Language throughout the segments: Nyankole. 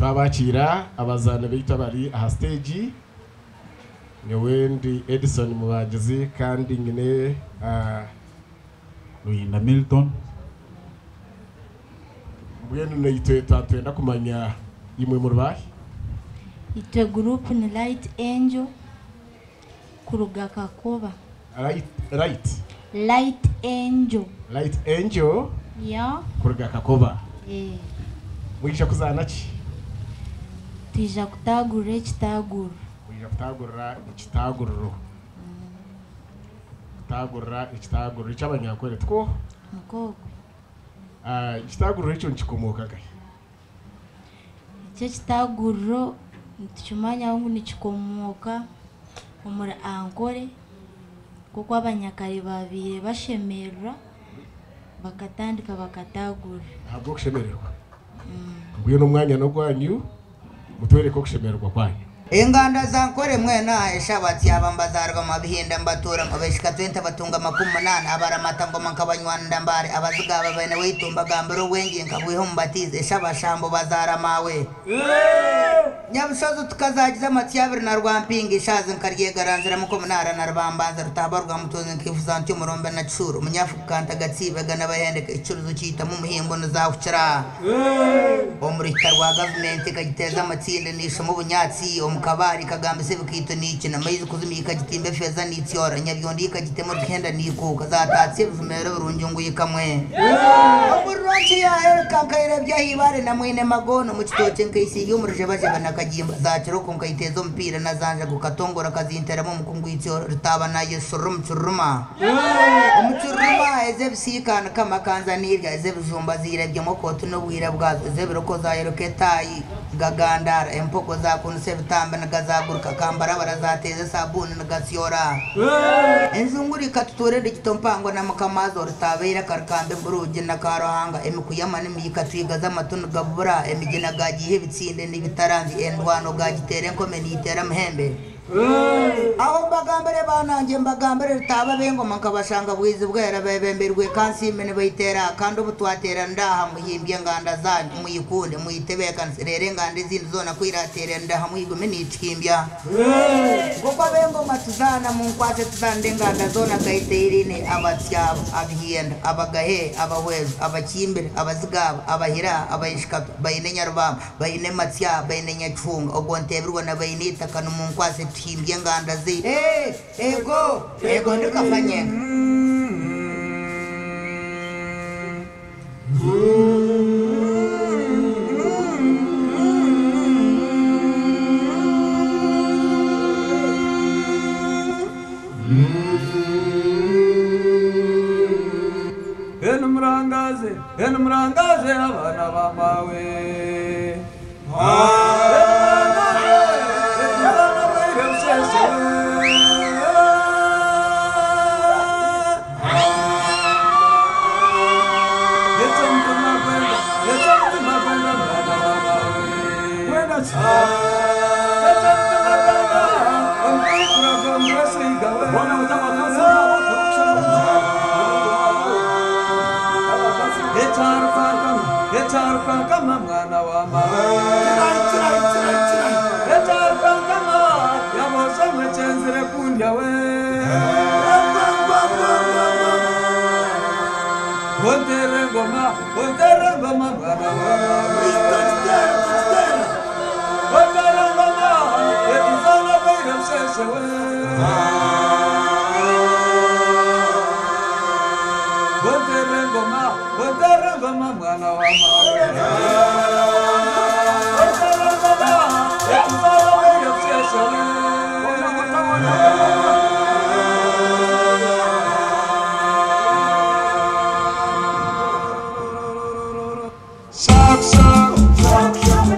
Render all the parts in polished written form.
Twabakiira abazaani baitu abari aha siteegi. Nyowe ndi Edison Mubagizi kandi nyine Ruyinda Milton. Mbwenu naitwe twatwenda kumanya imwe muri baahi? Itwe guruupu ni Light Angel kuruga Kakoba. Light, Light? Light Angel. Light Angel Yeah. kuruga Kakoba. Eh. Mwija kuzaana ki? Twija kutaagurura ekitaaguriro. Mwija kutaagurura ekitaaguriro. Kutaagurura ekitaaguriro eky'abanyankore tikwo? Nikwo okwo. Ah, ekitaaguriro ekyo nikikomooka nkahi? Ekyo ekitaaguriro nitukimanya ngu nikikomooka omuri Ankore nk'oku abanyakare baabaire bashemererwa bakatandika bakataagurira. Ahabw'okushemererwa. Mbwenu omwanya n'ogwanyu mutworeke okushemererwa kwanyu. Enganda za Nkore mwena Eshaba Tyaba Mbazaarwa Mabihinda Mbatuura Abaishika twente Abatunga 80 Abaramata Ngoma Nkabanywanira Mbare Abaziga Aba Baine Weitu Mbagambira Obwengye Nkabwiha Omu Batiizi Eshaba Shambo Bazaara Maawe Nyabushozi Tukazagiza Amatsya Abiri na Rwampinga Ishaazi Nkaryegaranziramu Nkomunaara na Rubambanza Rutaaba Rwa Mutunzi Nkaifuza Ntyo Omurombe na Kishuura Omunyafu Kanta Gatsiibega Nabahendeka Ekicuruzo Kiitamu Omuhimbo Nizahukira Omu ruhita rwa gavumenti Ekagiteeza amatsinde Neishoma obunyatsi Omu kabaare Ekagambisa ebikaito Neikina Amaizi kuzimya Ekagitimba efeeza Neitsyora Nyabyondo Ekagitema oruhenda Neikuuka Zaatatsya ebijumero ebirungi Ngu ikamwe Omuriro Nkiyaheruka Nkairebya aha ibaare Na mwine Magoona Omu kitookye Nkaisiiya omu rujebajebe Na kagimba Zaakira okwo Nkaiteeza omupiira Na zanja Gukatongora Kazinteramu omukungu Itsyora Rutaaba Naayeshurura omu kiruruma Omu kiruruma ez'ebisiika nikama kanza niirya, ez'ebijumba ziirabyemu okooti n'obwira bwazo, ez'ebiroko zaayeruka etaayi gagandaara, empogo zaakunisa ebitambi nigazaguruka, kambarabara zaateeza esabuuni nigatsyora. Enjunguru ikatutuura endigito mpango na mukamaazo, rutaabaire akarikamba emburuugi na kaaruhanga, emikuyama n'emiika twigaza amatu nigabubura, emigina gaagiiha ebitsinde n'ebitaranzi, endwano gaagiteera enkome niiteera muhembe. Aho mbagambire banangye mbagambire rutaaba ab'engoma nkabashanga bwizi bwera bebembeirwe Kansiime nibaitera kandi obu twateeranira aha muhimbye enganda zanyu muyikunde muyitebeekanise reero enganda ezindi zoona ku irateeranira hamwe igume nikihimbya Nk'oku ab'engoma tuzaana munkwatse tuzaanire enganda zoona Kaiteirine, Abatsyaba, Abihenda, Abagahe, Abahwezu, Abakimbire, Abazigaaba, Abahira, Abaishikatu, Baine Nyarubamba, Baine Matsya, Baine Nyakihunga, Ogwo Nteebirwa na Baine Eitaka nimunkwatse tuhimbye enganda zaitu. Ego, ego ndi Kafanyenka. Enu murangaze, enu murangaze abaana ba maawe. Enu murangaze, etuzaana bwaire busheeshe we. Eky'omutima gwenda, eky'omutima gwenda mwana wa maawe. Gwenda ki? Eky'omutima gwenda, omukwikura gw'omurasiga we. Ekyarukankama mwana wa mawe. Ekyarukankama yaboosha ekyenzire kundya we. Ontere ngoma, ontere ngoma mwana wa mawe. Ontere ngoma, etuzana bwaire busheshe we. Ontere ngoma, ontere ngoma mwana wa mawe. Ontere ngoma, etuzana bwaire busheshe we. Shock, shock, shock, shock.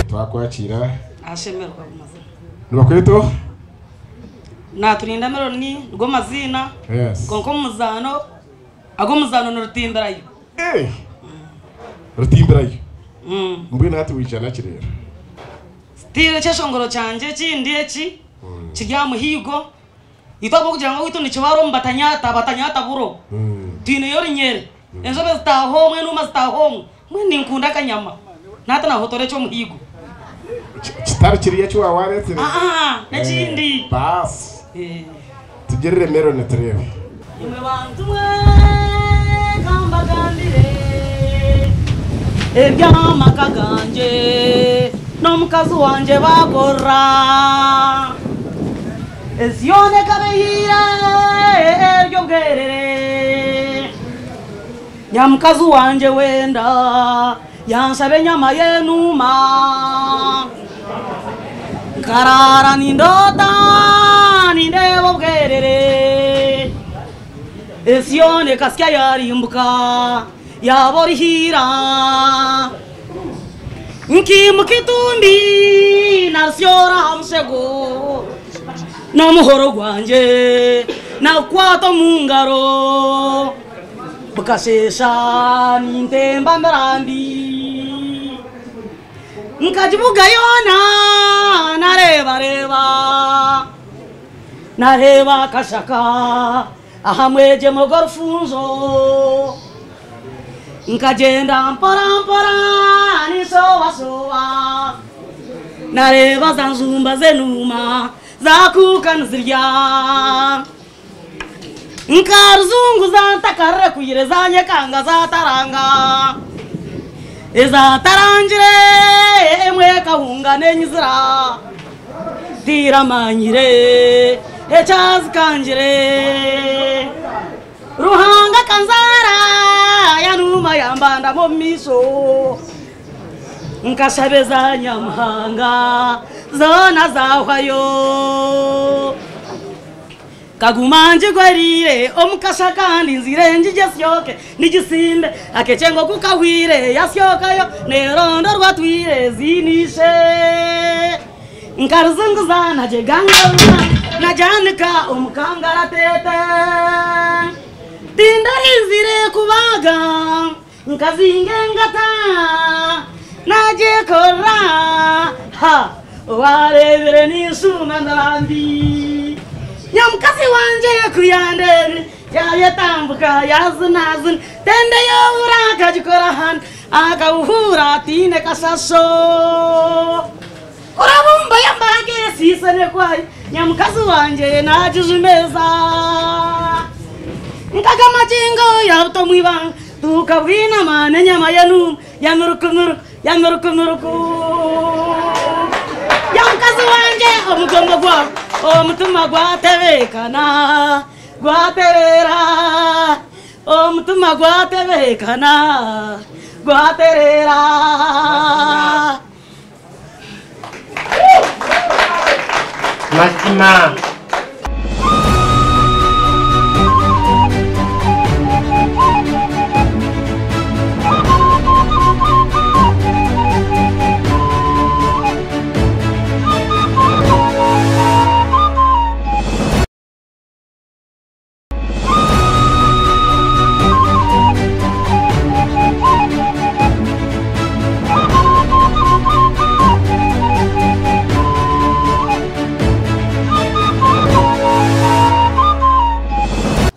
Twakwakira. Ashemerwa mazina. Nibakweta? Naturinda Meloni rwo mazina. Yes. Konko muzano ago muzano nurutimbirayo. Eh. Rutimbirayo. Mbwino hati wijana kirera. Stile cyeshongoro cyanje kindi eki kirya muhigo. Itabo kugira ngo witu nikibaro mbatanyata batanyata buro. Twine yorinyere. Enzobe zitahomwe numa zitahomwe. Mwe ninkunda kanyama. Nata nahotore cyo muhigo. Kitari kiriya cyo wawaretsere. Ah, nekindi. Bas. Tugerere Meloni turebe. Imwe bantu mwe kambagambire ebyamaka ganje n'omukazi wanje bakora esiyone kabehire eryo bwerere nyamukazi wanje wenda yansaba enyama yenuma nkarara nindota nindeba obwerere esiyone kasya yarimbuka yaborihira nkimukitumbi nasyora hamusego n'omuhoro gwanje nakwata mungaro bukashesha nintemba mirambi nkajibuga yona narebareba nareba kashaka ahamweje mogorufunzo nkagenda mpora mpora nisobasoba nareba za nzumba zenuma zakuka nzirya nkaruzunguza ntakarre kuyire zanyekanga zataranga ezatarangire emwe kahunga nenyizira tiramanyire ecyazikangire ruhanga kanzara yanuma yambanda mu miso nkashabeza nyamuhanga zona zahwayo kaguma njigwerire omukasha kandi nzire njije syoke nigisimbe akechengo kukahwire yasyokayo nerondo rwatwire zinishe nkaruzunguza najegangana najanika omukangara tete tindarinzire kubaga nkazinge ngata najekora ha warebere nisuma ndambi nyamukazi wanje kuyandere yayetambuka yazinazina tende yobura akagikora hano akawuhura tine kasasho urabumba yambage sisane kwayo nyamukazi wanje najijimeza nkagamagingo yabuto. ibanga tukabwinama n'enyama y'enuma ya mirukumiruku ya mirukumiruku ya mukazi wangye omugongo gwawe omutima gwatebekana gwaterera omutima gwatebekana gwaterera. Mazima.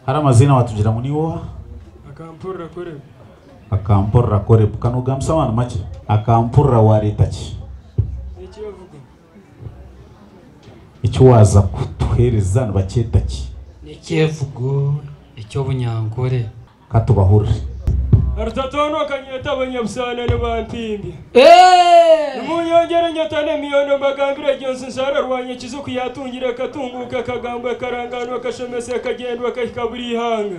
Hari amazina watugira ngu niwe oha? Akampurira Korebu. Akampurira Korebu. Kanogambisa abantu makye. Akampurira wareeta ki? N'ekyevugo. Eki waaza kutuheereza nibakyeta ki? N'ekyevugo eky'obunyankore. Katubahurire. Rutatoonwa akanyeta abanyabusaana nibampimbya. Nimunyongyere nyota n'emiyondo mbagambire egyo nsi nshaara Rwanyakizu ku yaatungire ekatunguuka ekagambwa ekarangaanwa ekashomesa ekagyendwa ekahika buri ihanga.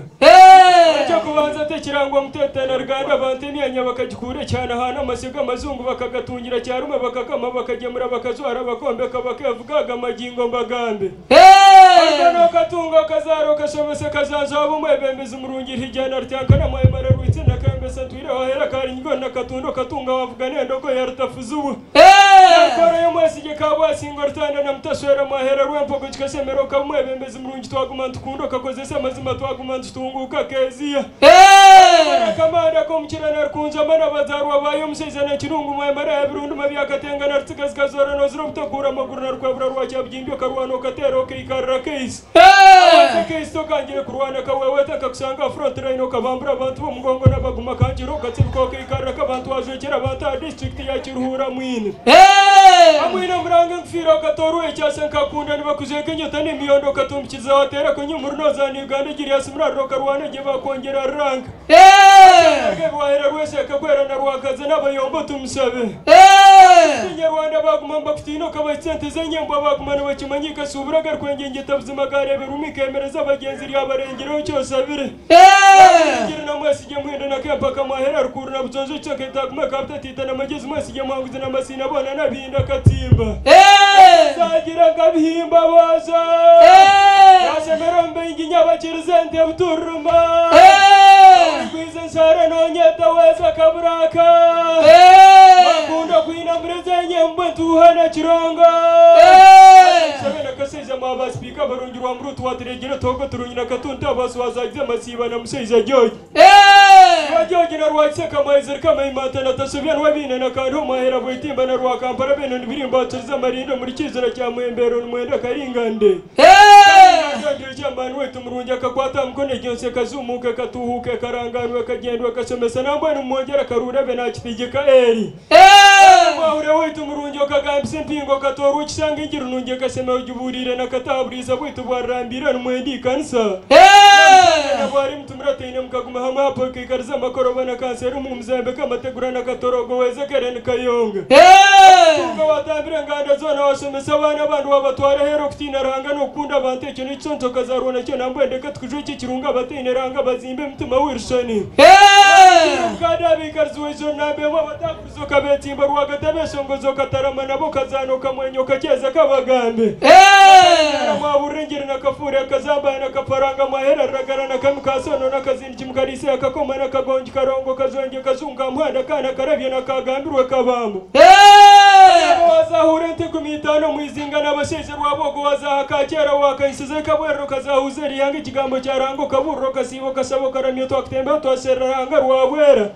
Eky'okubanza tekirangwa Muteta na Ruganda abantu emyanya bakagikuura ekihanahana amasyo g'amazungu bakagatungira kyarumwe bakakama bakagyemura bakajwara bakombeka bakeevuga aga magingo mbagambe. Orugano okatunga okazaara okashomesa ekajanjaa waba omwebembezi murungi Ruhigyana Rutyankana Mwayemara Rwitsina Kayembesa Ntwire Wahera Karinyigo na Katunda okatunga wavuga n'endogoya Rutafuzibwa Nyarukoro y'omwesigye Kabwasingo Rutanda na Mutaswera Mwahera Rwempogo kikashemera okaba omwebembezi murungi twaguma nitukunda okakozesa amazima twaguma nitutunguuka Kezia Kamanda k'omukira na Rukunjama n'abazaarwa baayo omushaija na Kirungu Mwayemara Yabirundu Mabyakatenga na Rutsigazi Kazoora noozira obutakuura amaguru na Rukwebura Rwakyabugimbi okarwana okateera okaikarira Kaisi Abaze Kaisi tokangire kurwana kaweweeta nkakushanga aha front line okabambura abantu b'omugongo n'abaguma kangira okatsibika okaikarira k'abantu wajwekyera abantu aha district ya Kiruhura Mwine Amwine omuranga enkufiira okatoorwa ekyasha nkakunda nibakujweka enyota n'emiyondo okatumbikiriza wateera kunyumuru nozaana Uganda Julius Murariro okarwana gye bakwongyera rank Rwahera rwesheka kwera na Rwakaza n'abayombo tumushabe Kinyarwanda baguma nibakutiina okabahitsya ente z'enyembwa baguma nibakimanya ikashuubura agarikwengyengyeta buzima gareeberwa omu ikemereza abagyenzi ryabarengireho kyoshabire Ngiri na Mwesigye Muhindo na Kempaka Mwahera Rukuru na Bujonjo Kichaka Etaaguma Kabutatiita na Magyezi Mwesigye Muhanguzi na Masiina boona n'abihinda Katsimba Zagira nk'abihimba boojo Yashemera omu baingi nyabakiriza ente buturuma Orikwiza enshara nonyeta weeza kaburaka Bakunda kwinamura ezenyembwa entuuha na kirongo Shabe na Kashaija mwaba sipiika barungi Rwamuruutu waturegire Togo Turungi na Katuntu abaasi wazagize amasiiba na Mushaija George Rwa George na Rwakiseka Mwahizirika Maimanta na Tashobya Nwabiine na Kandiho Mwahera Bweitimba na Rwakampara Beene Nibirimba Wakiriza Amarinda omuri Kiizira kya Mwembero Nimwenda Karingande Karingande Kyamani waitu murungi akakwata aha mukono egyo nsi ekazumuuka ekatuuhuuka ekarangaanwa ekagyendwa ekashomesa nambwenu mumwongyere akaruura abe naakitegyeka Eri Mwahure waitu murungi okagambisa empingo okatoorwa okishanga engiri nungi ekashemera ogibuuriire na kataha buriisa bwaitu bwarirambiire nimwenda ikanisa Na bwari mutumira taine mukaguma hamwe apo ekaikariza amakoroba na kanseri omu muzembe kamategura na katorogo wezekere ni Kayonga Tunga watambira enganda zoona washomesa abaana abandi wabatwara aheeru okutiina Ruhanga n'okukunda abantu ekyo n'ekiconco okazaarwa nakyo nambwenu reka tukujwekye ekirunga abataine Ruhanga bazimbe emitima Wilson Kandi abaikarizi w'eizooba nambemwe abatakuriza okabetsimba rwagati abeshongozi okatarama nabo okazaana okamwenya okakyeza kabagambe Mwahurira engiri na kafuuri akazambaya na kafaranga mwahera ruragara na kami kasono na kazindiki mukarisa akakoma na kagongi karongo kajwenge kajunga muhanda kana karabye na kagambirwe kabambo Wazahura ente 50 mwizinga n'abashaija rwabogo wazaha kakyera wakaisize kabwerero kazahuza erihanga ekigambo kya Ruhanga okaburira okasiiba okashaba okaramya twakutemba twasherera Ruhanga rwabwera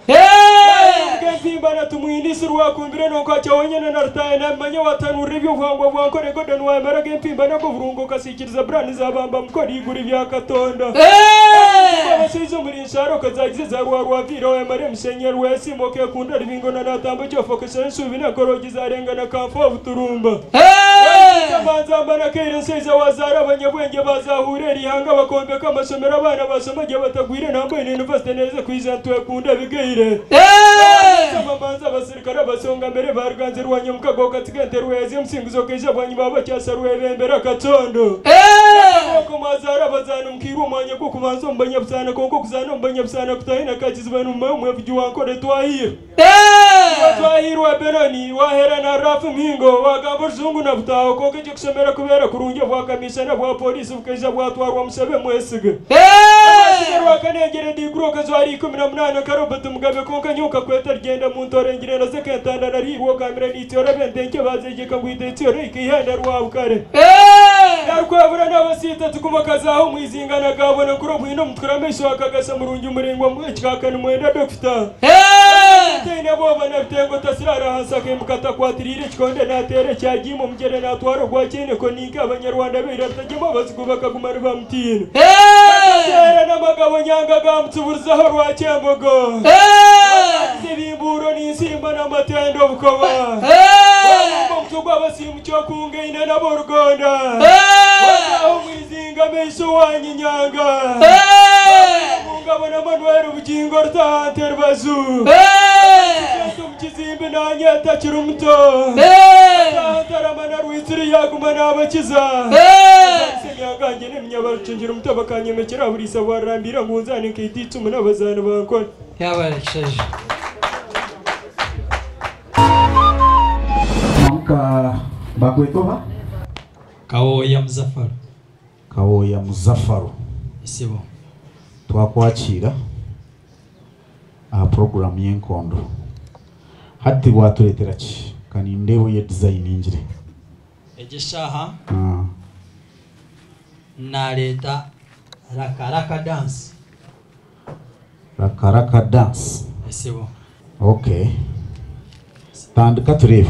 Empimba na tumwinisi rwakumbire nonkwakya wenyene na rutaye namanya watanurira eby'obuhangwa bwa Nkore Gordon wamaraga empimba nabwo burungo okasikiriza brand zabamba mukora iguru ebya Katonda Abashaija omuri nsharo okazagiza eza rwarwaviire wayamara emishenye rwesimba okekunda rubingo na natamba ekyofo okashara enshubi n'enkorogi zarengana kanfa obuturumba. Manzamba na kaire nshaija wazaara abanyabwengye bazahuura eri ihanga bakombeka amashomero abaana bashoma gye batagwire nambwenu yunivasite neeza kwija nitwekunda bigaire. Manza abasirikare abasonga mbere baruganze rwanya omukago okatsiga ente rwezi omusinguzi okaija bwanyima babakyasa rwebembera akatondo. Oko mwazaara abazaana omukairwe omwanya gw'okubanza omu banyabusaana kwonka okuzaana omu banyabusaana kutahina kakiziba numumayo omwevugi wankore twahirwa. Twahirwa Benoni wahera na Rafu Mhingo wagamba orujungu na butaho kwonka ekyokushomera kubeera kurungi obwakamishana bwa polisi bukaija bwatwarwa mushabe mwesiga. Mwesiga rwakanengere diguru okajwara 18 nka Robert Mugabe kwonka nyowe nkakweta rugenda muntu orengire na sekentanda narihirwe okambira nityora bente nke bazegyeka ngu ite ityora ikaihanda rwabukare. Narukwebura n'abasiita tuguma kazaho omwizinga nagabona nkuro bwine omutukura amaisho akagasa murungi muraingwa ekikaka nimwenda dokita. Taine bwoba na bitengo tasirara ahansi akaimuka takwatiriire ekikonde nateera ekyagiima omugyere natwara ogwakyene ko ninka abanyarwanda beira rutagyemu abazigu bakaguma nibamutiina. Akateera n'amagabo nyanga gamutsuburizaho rwakyembogo. Ebimbuuro ninsimba n'amatendo obukoba. Wabumba omutwe gw'abasiimu kyokungaine n'aborugonda. Wazaho omwizinga maisho wanyinyanga. Mungabo na Manuel Bugingo rutahante rubazu. Omu nanyeta kiri muto. Ntarama na rwitsiri yaguma n'abakiza. Semyangange n'eminyabarucungira omuto bakanyemekera buriisa bwarambira ngu nzane nkaita icumu n'abazaani bankora. Yabarekishaje. Nka bakwetoba Kawoya Muzafaru. Kawoya Muzafaru. Isibo. Twakwakira aha program y'enkondo. Hati waturetera ki? Kanindebo ye design ingire. Egishaha. Naleta rakaraka dance. Rakaraka dance. Isibo. Okay. Tandika turebe.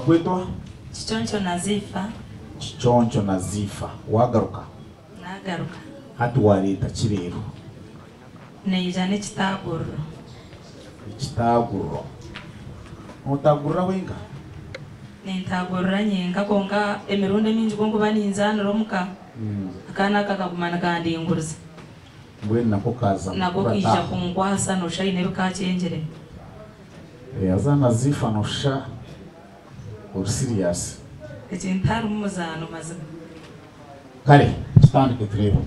Bakwetwa Kichoncho Nazifa. Kichoncho Nazifa, wagaruka? Nagaruka. Hati wareeta ki reero? Neija n'ekitaaguriro. Ekitaaguriro. Notagurira wenka? Nintagurira nyenka, konka emirundi emingi kunkuba ninzaanira omuka, akaana aka kaguma nikandinguriza. Mbwenu nako kaza? Nako kaija kunkwasa, noshusha haine ebi kakyengyeremu. Haza Nazifa, noshusha ori serious. Ekintu harimu muzaano mazima. Kare, tutandike tureebe.